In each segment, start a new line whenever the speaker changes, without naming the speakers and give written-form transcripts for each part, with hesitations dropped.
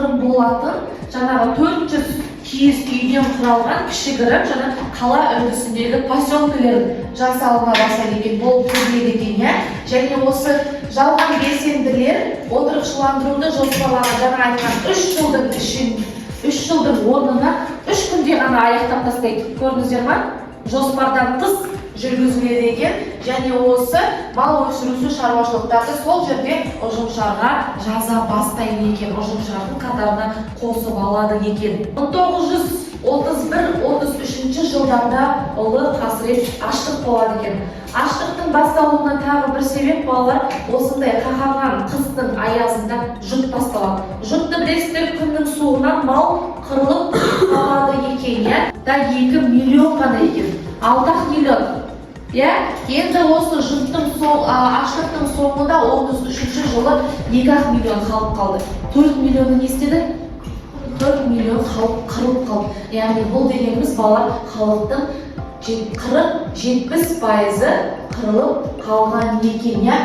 шақырым болатын жаңағы 400 киіз үйден құралған кішігірім жаңа қала үлгісіндегі поселкелер жасалына бастайды екен, болып көрінеді екен, иә. Және осы жалған белсенділер отырықшыландыруды жоспарлаған жаңа айтқан 3 жылдың ішін, 3 жылдың орнына 3 күнде ғана аяқтап тастайды, көрдіңіздер ма? Жоспардан тыс жүргізіледі екен. Және осы мал өсіруші шаруашылықтарды сол жерде ұжымшарға жаза бастайды екен, ұжымшардың қатарына қосып алады екен. 1931-33 жылдарда ұлы қасірет, аштық болады екен. Аштықтың басталуына тағы бір себеп, балалар, осындай қаһарман қыстың аязында жұт басталады. Жұтты білесіздер, күннің суығынан мал қырылып қалады екен, иә. Да 2 миллион ғана екен, 6-ақ миллион, иә. Енді осы жұттың соң, аштықтың соңында 33-жылы 2-ақ миллион халық қалды. 4 миллионы не істеді? 4 миллион халық қырылып қалды. Яғни бұл дегеніміз, балалар, халықтың 40-70%-ы қырылып қалған екен, иә.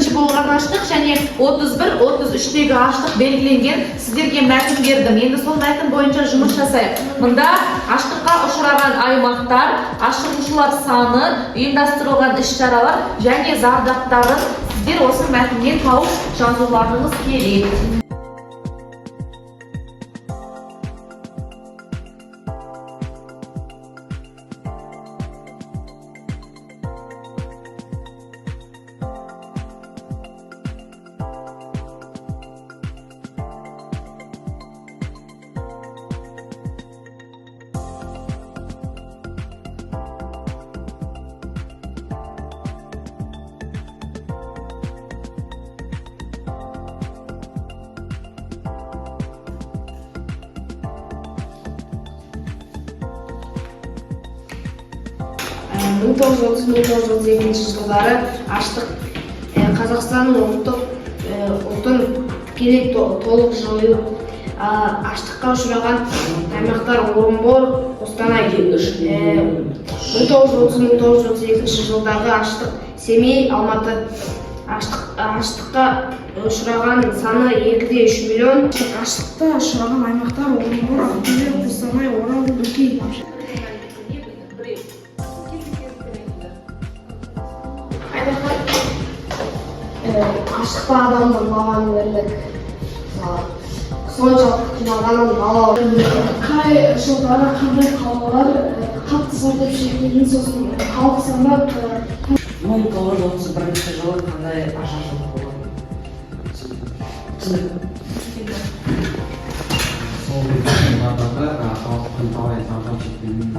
Бірінші болған аштық және 31-33-тегі аштық белгіленген. Сіздерге мәтін бердім, енді сол мәтін бойынша жұмыс жасайық. Мында аштыққа ұшыраған аймақтар, ашығушылар саны, ұйымдастырылған іс шаралар және зардаптарын сіздер осы мәтіннен тауып жазуларыңыз керек.
1930-1932 жылдары аштық, Қазақстанның ұлттық ұлтын келе толық жою, аштыққа ұшыраған аймақтар: Орынбор, Қостанай. 1930-1932 жылдағы аштық: Семей, Алматы. Аштыққа ұшыраған саны 2,3 миллион.
Аштыққа ұшыраған аймақтар: Орынбор, Ақтөбе, Қостанай, Орал, Бөкей.
Аймақтар, аштықта адамның баланы ерлік, мысалы, соншалықты қиналғанын бала.
Қай жылдары қандай қалалар қатты зардап шеккенін, сосын халық саны.
1931 жылы қандай ашаршылық болған? Түсінікті.
Сол жылдардағы халықтың қалай зардап шеккенін.